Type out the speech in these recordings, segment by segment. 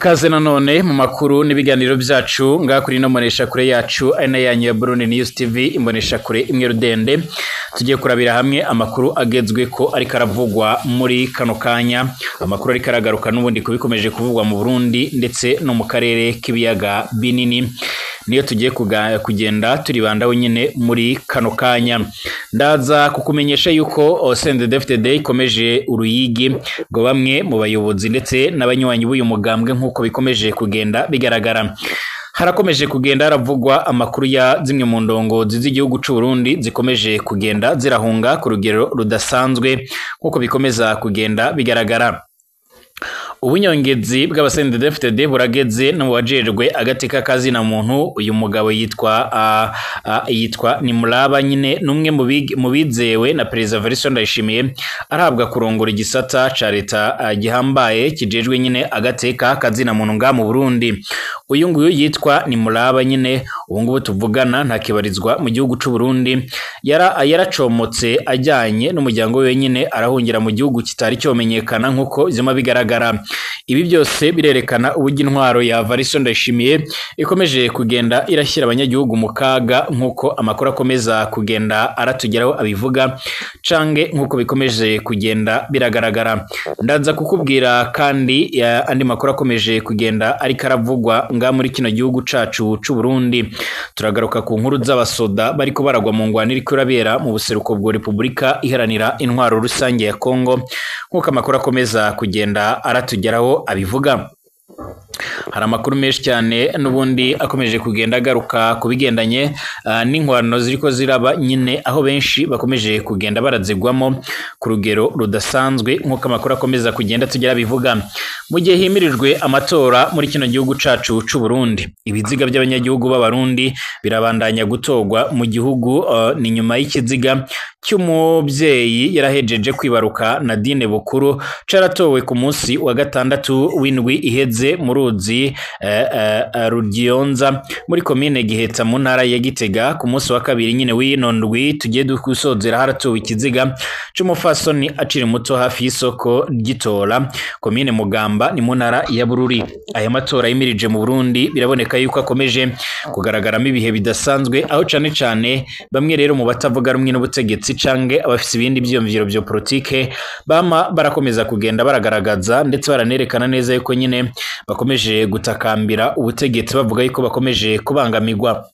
Kaze nanone mu makuru n'ibiganiro byacu ngaha kuri ino mboneshakure yacu ari nayo yanyu ya Burundi News TV, imboneshakure imwe rudende. Tugiye kurabira hamwe amakuru agezweko ariko aravugwa muri kano kanya, amakuru ariko aragaruka n'ubundi kubikomeje kuvugwa mu Burundi ndetse no mu karere k'ibiyaga binini. Niyo tugiye kugenda turibandaho nyine muri kano kanya. Ndaza kukumenyesha yuko CNDD-FDD ikomeje uruyigi ngo bamwe mu bayobozi ndetse n'abanywanyi b'uyu mugambwe nk'uko bikomeje kugenda bigaragara. Harakomeje kugenda haravugwa amakuru ya zimwe mu ndongozi z'igihugu c'u Burundi zikomeje kugenda zirahunga ku rugero rudasanzwe nk'uko bikomeza kugenda bigaragara. Ubunyongezi bw'aba CNDD-FDD burageze no mu bajejwe agateka kazina muntu. Uyu mugabo yitwa Nimuraba nyine, numwe mu bizewe na Perezida Evariste Ndayishimiye, arahabwa kurongora igisata ca leta gihambaye kijejwe nyine agateka kazina muntu nga mu Burundi. Uyu nguyu yitwa Nimuraba nyine, ubu ngubu tuvugana ntakibarizwa mu gihugu c'u Burundi, yaracomotse ajyanye n'umuryango we nyine, arahungira mu gihugu kitari cyomenyekana nk'uko vyuma bigaragara. Ibi byose birerekana uburyo intwaro ya Evariste Ndayishimiye ikomeje kugenda irashyira abanyagihugu mu kaga, nk'uko amakuru akomeza kugenda aratugeraho abivuga, cange nk'uko bikomeje kugenda biragaragara. Ndaza kukubwira kandi andi makuru akomeje kugenda ariko aravugwa nga muri kino gihugu cacu c'u Burundi. Turagaruka ku nkuru z'abasoda bariko baragwa mu ngwano iriko irabera mu buseruko bwa Repubulika Iharanira Intwaro Rusange ya Kongo, nk'uko amakuru akomeza kugenda aratugeraho abivuga. Hari amakuru menshi cyane n'ubundi akomeje kugenda agaruka ku bigendanye n'inkwano ziriko ziraba nyine, aho benshi bakomeje kugenda barazigwamo ku rugero rudasanzwe nk'uko amakuru akomeza kugenda tugera bivuga. Mu gihe himirijwe amatora muri kino gihugu cacu c'u Burundi, ibiziga by'abanyagihugu b'Abarundi birabandanya gutorwa mu gihugu. Ni nyuma y'ikiziga cy'umubyeyi yarahejeje kwibaruka Nadine Bukuru caratowe ku munsi wa gatandatu w'indwi iheze mu ruzi Rugiyonza muri komine Giheta mu ntara ya Gitega. Ku munsi wa kabiri nyine w'ino ndwi tugiye gusozera, haratowe ikiziga c'umufasoni akiri muto hafi y'isoko ry'Itora, komine Mugamba, ni mu ntara ya Bururi. Aya matora yimirije mu Burundi biraboneka yuko akomeje kugaragaramo ibihe bidasanzwe, aho cane cane bamwe rero mu batavuga rumwe n'ubutegetsi canke abafise ibindi vyiyumviro vya politike bama barakomeza kugenda baragaragaza ndetse baranerekana neza yuko nyine bakomeje gutakambira ubutegetsi, bavuga yuko bakomeje kubangamirwa.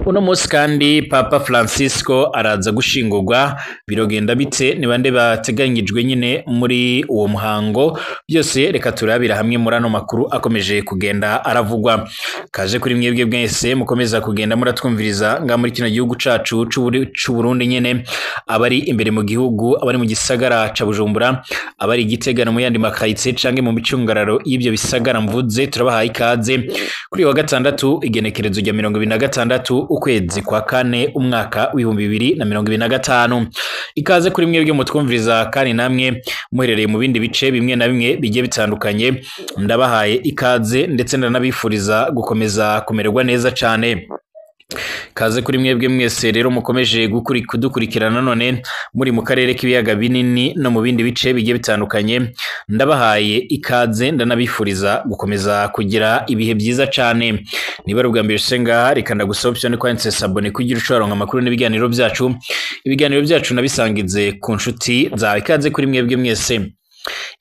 Uno munsi kandi Papa Francisco araza gushingurwa. Birogenda bite? Ni bande bateganyijwe nyine muri uwo muhango? Byose reka turabira hamwe muri ano makuru akomeje kugenda aravugwa. Kaje kuri mwebwe mwese mukomeza kugenda muratwumviriza nga muri kino gihugu cacu c'u Burundi nyene, abari imbere mu gihugu, abari mu gisagara ca Bujumbura, abari i Gitega no mu yandi makayitse canke mu micungararo y'ivyo bisagara mvuze, turabahaye ikaze kuri wa gatandatu, igenekerezo rya 26 ukwezi kwa kane, umwaka w'2025. Ikaze kuri mwebwe mutwumviriza kandi namwe muherereye mu bindi bice bimwe na bimwe bigiye bitandukanye, ndabahaye ikaze ndetse ndanabifuriza gukomeza kumererwa neza cane. Kaze kuri mwebwe mwese rero mukomeje kudukurikirana none muri mu karere k'ibiyaga binini no mu bindi bice bigiye bitandukanye, ndabahaye ikaze, ndanabifuriza gukomeza kugira ibihe byiza cane. Niba ari ubwa mbere ushitse ngaha, reka ndagusaba option kwanditse s'abonner kugira ushobora amakuru n'ibiganiro byacu. Ibiganiro byacu nabisangize ku nshuti zawe. Ikaze kuri mwebwe mwese.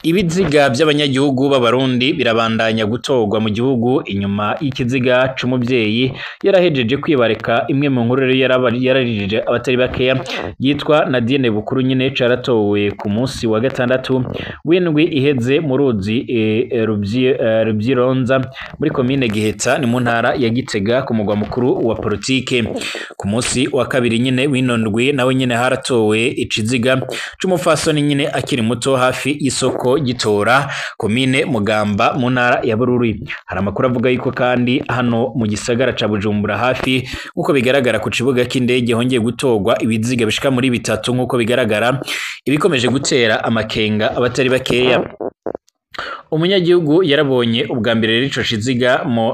Ibiziga by'abanyagihugu b'Abarundi birabandanya gutorwa mu gihugu inyuma y'ikiziga c'umuvyeyi yarahejeje kwibareka. Imwe mu nkuru rero yararijije abatari bakeya yitwa Nadine Bukuru nyine caratowe ku munsi wa gatandatu w'indwi iheze mu ruzi Rubyironza muri komine Giheta, ni mu ntara ya Gitega ku mugwa mukuru wa politike. Ku munsi wa kabiri nyine w'ino ndwi nawe nyine haratowe ikiziga c'umufasoni nyine akiri muto hafi y'isoko Gitora, komine Mugamba, mu ntara ya Bururi. Hari amakuru avuga yuko kandi hano mu gisagara ca Bujumbura hafi, nk'uko bigaragara ku kibuga c'indege, hongeye gutorwa ibiziga bishika muri bitatu, nk'uko bigaragara, ibikomeje gutera amakenga abatari bakeya. Umunyagihugu yarabonye ubwa mbere rero ico kiziga mu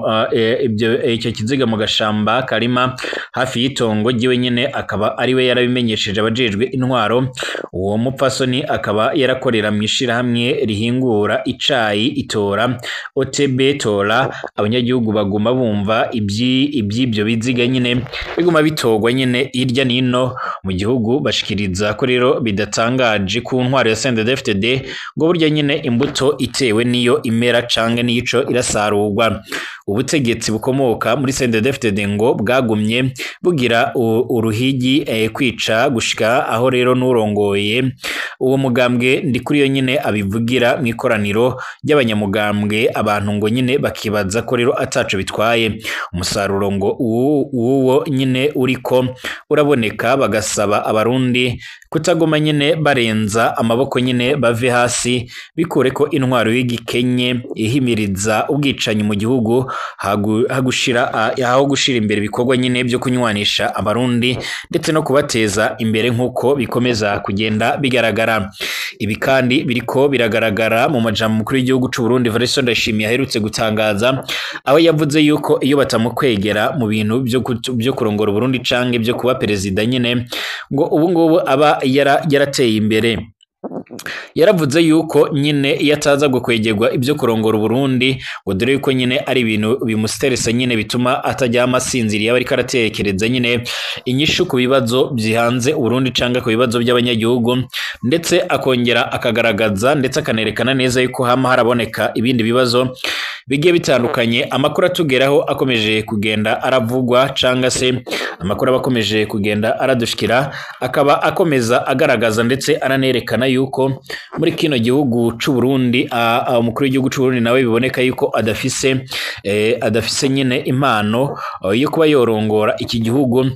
ibyo icyo kiziga mu gashamba karima hafi y'itongo ryiwe nyene, akaba ariwe yarabimenyesheje abajejwe intwaro. Uwo mupfasoni akaba yarakorera mw'ishirahamwe rihingura icayi itora OTB Tora. Abanyagihugu baguma bumva iby'ibyo biziga nyine biguma bitorwa nyine hirya nino mu gihugu, bashikiriza ko rero bidatangaje ku ntwaro ya CNDD-FDD, ngo burya nyine imbuto itewe niyo imera canke nico irasarurwa. Ubutegetsi bukomoka muri CNDD-FDD ngo bwagumye bugira uruhigi kwica gushika aho rero n'urongoye uwo mugambwe Ndikuriyo nyine abivugira mu ikoraniro ry'abanyamugambwe, abantu ngo nyine bakibaza ko rero ataco bitwaye. Umusaruro ngo uwo nyine uriko uraboneka, bagasaba abarundi kutaguma nyine barenza amaboko nyine bave hasi bikure ko intwaro y'igikenye ihimiriza ubwicanyi mu gihugu, aho gushira imbere ibikorwa nyine byo kunywanisha abarundi ndetse no kubateza imbere nk'uko bikomeza kugenda bigaragara. Ibi kandi biriko biragaragara mu majambo mukuru w'igihugu c'u Burundi Evariste Ndayishimiye aherutse gutangaza, aho yavuze yuko iyo batamukwegera mu bintu byo kurongora Burundi canke byo kuba perezida nyine, ngo ubu ngubu aba yarateye imbere. Yaravuze yuko nyine iyo ataza gukwegerwa ibyo kurongora Burundi, ngo dore yuko nyine ari ibintu bimusteresa nyine bituma ataryama asinziriye, aba ariko aratekereza nyine inyishu ku bibazo byihanze Burundi canke ku bibazo by'abanyagihugu, ndetse akongera akagaragaza ndetse akanerekana neza yuko hama haraboneka ibindi bibazo bigiye bitandukanye. Amakuru atugeraho akomeje kugenda aravugwa canga se amakuru abakomeje kugenda aradushikira, akaba akomeza agaragaza ndetse aranerekana yuko muri kino gihugu c'u Burundi umukuru w'igihugu c'u Burundi nawe biboneka yuko adafise nyine impano yo kuba yorongora iki gihugu.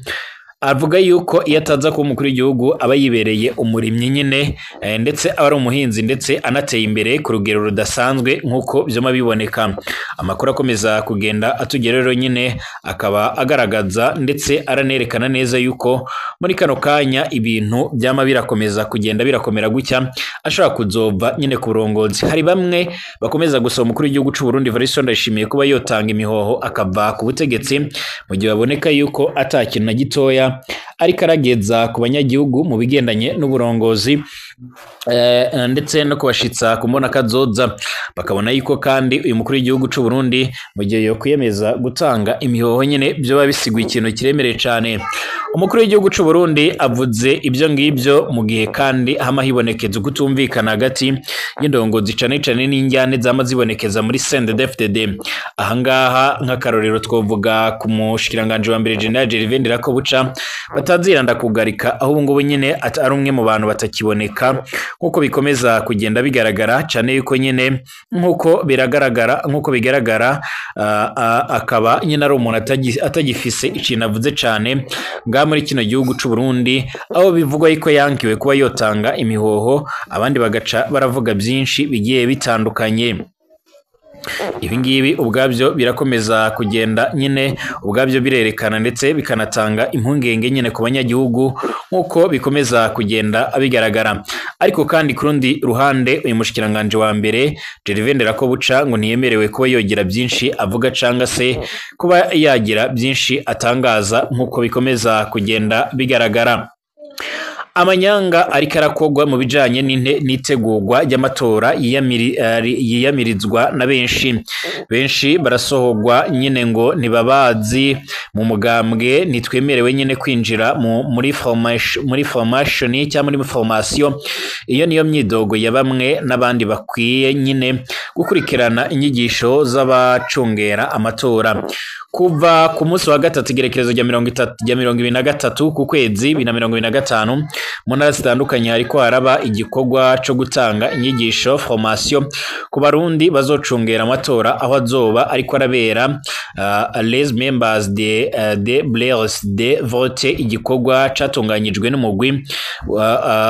Avuga yuko iyo ataza kuba umukuru w'igihugu aba yibereye umurimyi nyine, ndetse aba ari umuhinzi ndetse anateye imbere ku rugero rudasanzwe nk'uko vyoma biboneka. Amakuru akomeza kugenda atugera rero nyine akaba agaragaza ndetse aranerekana neza yuko muri kano kanya ibintu byama birakomeza kugenda birakomera gutya, ashobora kuzova nyine ku burongozi. Hari bamwe bakomeza gusaba umukuru w'igihugu c'u Burundi Evariste Ndayishimiye kuba yotanga imihoho akava ku butegetsi, mu gihe baboneka yuko ata kintu na gitoya ariko arageza ku banyagihugu mu bigendanye n'uburongozi, ndetse no kubashitsa ku mbona kazoza. Bakabona yuko kandi uyu mukuru w'igihugu c'u Burundi mu gihe yo kwiyemeza gutanga imihoho nyine byoba bisiguye ikintu kiremereye cane. Umukuru w'igihugu c'u Burundi avuze ibyo ngibyo mu gihe kandi hama hibonekeza ukutumvikana hagati y'indongozi cane cane n'injyane zama zibonekeza muri CNDD-FDD. Ahangaha nk'akarorero twovuga ku mushikiranganje wa mbere General Gervais Ndirakobuca bataziranda kugarika, aho ubu ngubu nyine ari umwe mu bantu batakiboneka nk'uko bikomeza kugenda bigaragara cane yuko nyine nk'uko biragaragara nk'uko bigaragara akaba nyine ari umuntu atagifise ikintu avuze cane nga muri kino gihugu c'u Burundi, aho bivugwa yuko yankiwe kuba yotanga imihoho, abandi bagaca baravuga byinshi bigiye bitandukanye. Ibi ngibi ubwabyo birakomeza kugenda nyine ubwabyo birerekana ndetse bikanatanga impungenge nyine ku banyagihugu nk'uko bikomeza kugenda bigaragara. Ariko kandi ku rundi ruhande uyu mushikiranganje wa mbere Gervais Ndirakobuca ngo ntiyemerewe kuba yogira byinshi avuga canga se kuba yagira byinshi atangaza nk'uko bikomeza kugenda bigaragara. Amanyanga ariko arakogwa mu bijanye n'itegurwa ry'amatora yiyamirizwa na benshi. Benshi barasohogwa nyine ngo ntibabazi mu mugambwe, ntitwemerewe nyine kwinjira muri formation cyangwa muri formation. Iyo niyo myidogo ya bamwe n'abandi bakwiye nyine gukurikirana inyigisho z'abacungera amatora. Kuva ku munsi wa gatatu igerekerezo rya 23 ku kwezi 2025 mu ntara zitandukanye hariko haraba igikorwa co gutanga inyigisho formation ku barundi bazocungera amatora aho azoba ariko arabera, les members de Blaise de vote. Igikorwa catunganyijwe n'umugwi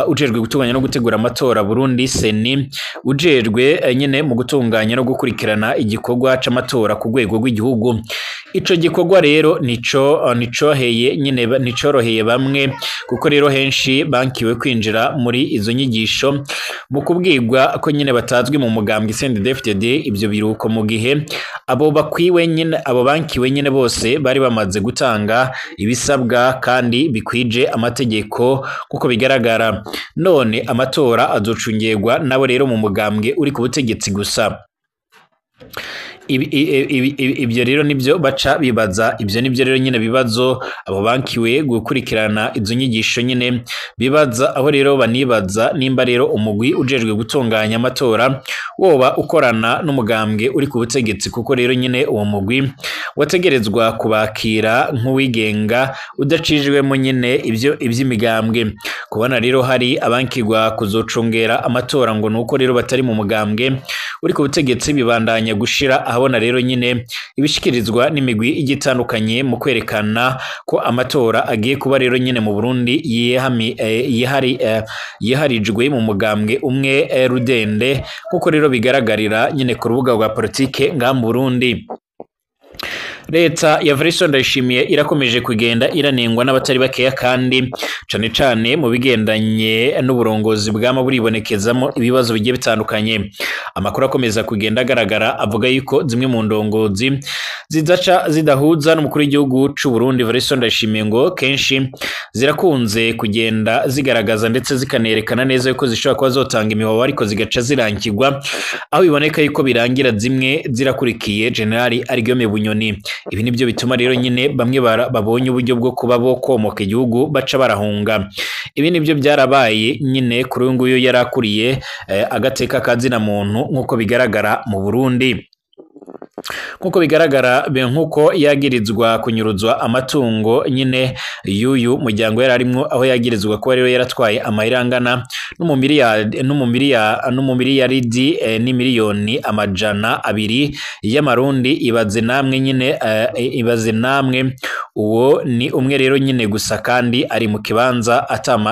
ujejwe gutunganya no gutegura amatora Burundi CENI, ujejwe nyine mu gutunganya no gukurikirana igikorwa c'amatora ku rwego rw'igihugu. Ico gikorwa rero nicoheye nyine nicoroheye bamwe, kuko rero henshi bankiwe kwinjira muri izo nyigisho mu kubwirwa ko nyine batazwi mu mugambwe CNDD-FDD. Ivyo biruko mu gihe abo bakwiwe nyine, abo bankiwe nyine bose bari bamaze gutanga ibisabwa kandi bikwije amategeko kuko bigaragara. None amatora azocungirwa nabo rero mu mugambwe uri ku butegetsi gusa. Ibyo rero nibyo baca bibaza, ibyo nibyo rero nyine bibazo abo bankiwe gukurikirana izo nyigisho nyine bibaza, aho rero banibaza nimba rero umugwi ujejwe gutunganya amatora woba ukorana n'umugambwe uri ku butegetsi, kuko rero nyine uwo mugwi wategerezwa kubakira nk'uwigenga udacijwemo nyine ibyo iby'imigambwe. Kubona rero hari abankirwa kuzocungera amatora ngo nuko rero batari mu mugambwe uri ku butegetsi, bibandanya gushira ahabona rero nyine ibishikirizwa n'imigwi igitandukanye mu kwerekana ko amatora agiye kuba rero nyine mu Burundi yiharijwe mu mugambwe umwe rudende, kuko rero bigaragarira nyine ku rubuga rwa politike ngaha mu Burundi. Leta ya Evariste Ndayishimiye irakomeje kugenda iranengwa n'abatari bakeya, kandi cane cane mu bigendanye n'uburongozi bwama buribonekezamo ibibazo bigiye bitandukanye. Amakuru akomeza kugenda agaragara avuga yuko zimwe mu ndongozi zidaca zidahuza n'umukuru w'igihugu c'u Burundi Evariste Ndayishimiye ngo kenshi zirakunze kugenda zigaragaza ndetse zikanerekana neza yuko zishobora kuba zotanga imihoho, ariko zigaca zirankirwa, aho biboneka yuko birangira zimwe zirakurikiye General Guillaume Bunyoni. Ibi nibyo bituma rero nyine bamwe babonye uburyo bwo kuba bo komoka igihugu baca barahunga. Ibi nibyo byarabaye nyine kuri uyu nguyu yarakuriye agateka kazina muntu nk'uko bigaragara mu Burundi. Nkuko bigaragara nkuko yagirizwa kunyuruzwa amatungo nyine y'uyu muryango yari arimwo, aho yagirizwa kuba rero yaratwaye amahera angana n'umumiliyaridi n'imiliyoni 200 y'amarundi. Ibaze namwe nyine, ibaze namwe, uwo ni umwe rero nyine gusa, kandi ari mu kibanza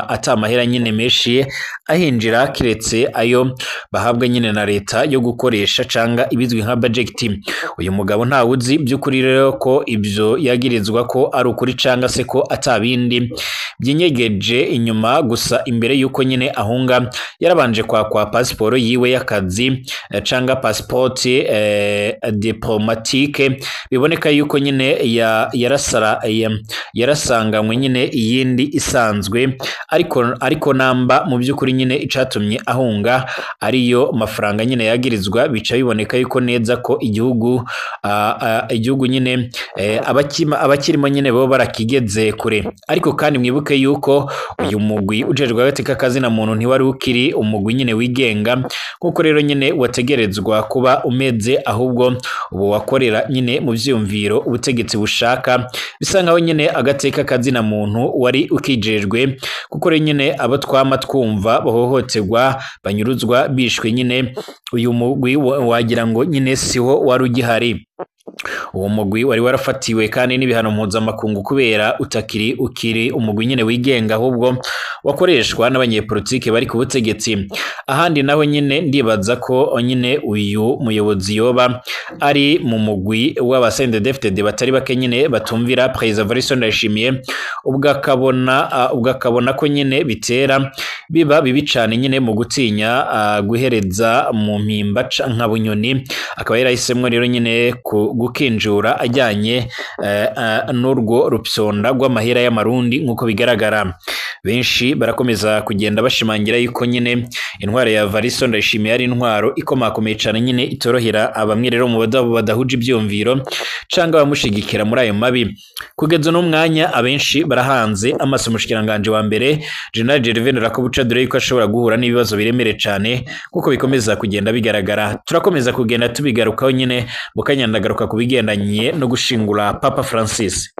atamahera nyine menshi ahinjira kiretse ayo bahabwa nyine na leta yo gukoresha canga ibizwi nka budget. Uyu mugabo ntawuzi by'ukuri rero ko ibyo yagirizwa ko ari ukuri canga se ko atabindi byinyegeje inyuma. Gusa imbere yuko nyine ahunga yarabanje kwakwa pasiporo yiwe y'akazi canga passport diplomatique, biboneka yuko nyine yarasanganywe nyine iyindi isanzwe, ariko namba mu by'ukuri nyine icatumye ahunga ariyo mafaranga nyine yagirizwa, bica biboneka yuko neza ko igihugu nyine abakirimo nyine bo barakigeze kure. Ariko kandi mwibuke yuko uyu mugwi ujejwe agateka kazina muntu ntiwari ukiri umugwi nyine wigenga, kuko rero nyine wategerezwa kuba umeze, ahubwo ubu wakorera nyine mu vyumviro ubutegetsi bushaka, bisa nkaho nyine agateka kazina muntu wari ukijejwe, kuko rero nyine abo twama twumva bahohoterwa banyuruzwa bishwe nyine uyu mugwi wagira ngo nyine siho wari ugihari. Uwo mugwi wari warafatiwe kandi n'ibihano mpuzamakungu kubera utakiri ukiri umugwi nyine wigenga, ahubwo wakoreshwa n'abanyepolitike bari ku butegetsi. Ahandi naho nyine ndibaza ko nyine uyu muyobozi yoba ari mu mugwi w'aba CNDD-FDD batari bake nyine batumvira Perezida Evariste Ndayishimiye, ubwo akabona ko nyine bitera biba bibi cane nyine mu gutinya guhereza mu mpimba nka Bunyoni, akaba yarahisemwo rero nyine gukinjura ajyanye n'urwo rupsonda rw'amahera y'amarundi nk'uko bigaragara. Benshi barakomeza kugenda bashimangira yuko nyine intwaro ya Evariste Ndayishimiye ari intwaro ikomakomeye cane nyine itorohera abamwe rero mu badahuje ivyumviro canga bamushigikira muri ayo mabi. Kugeza no mwanya abenshi barahanze amaso umushikiranganje wa mbere General Gervais Ndirakobuca, dore yuko ashobora guhura n'ibibazo biremere cane kuko bikomeza kugenda bigaragara. Turakomeza kugenda tubigarukaho nyine mu kanyandagaruka kubigendanye no gushingura Papa Francis.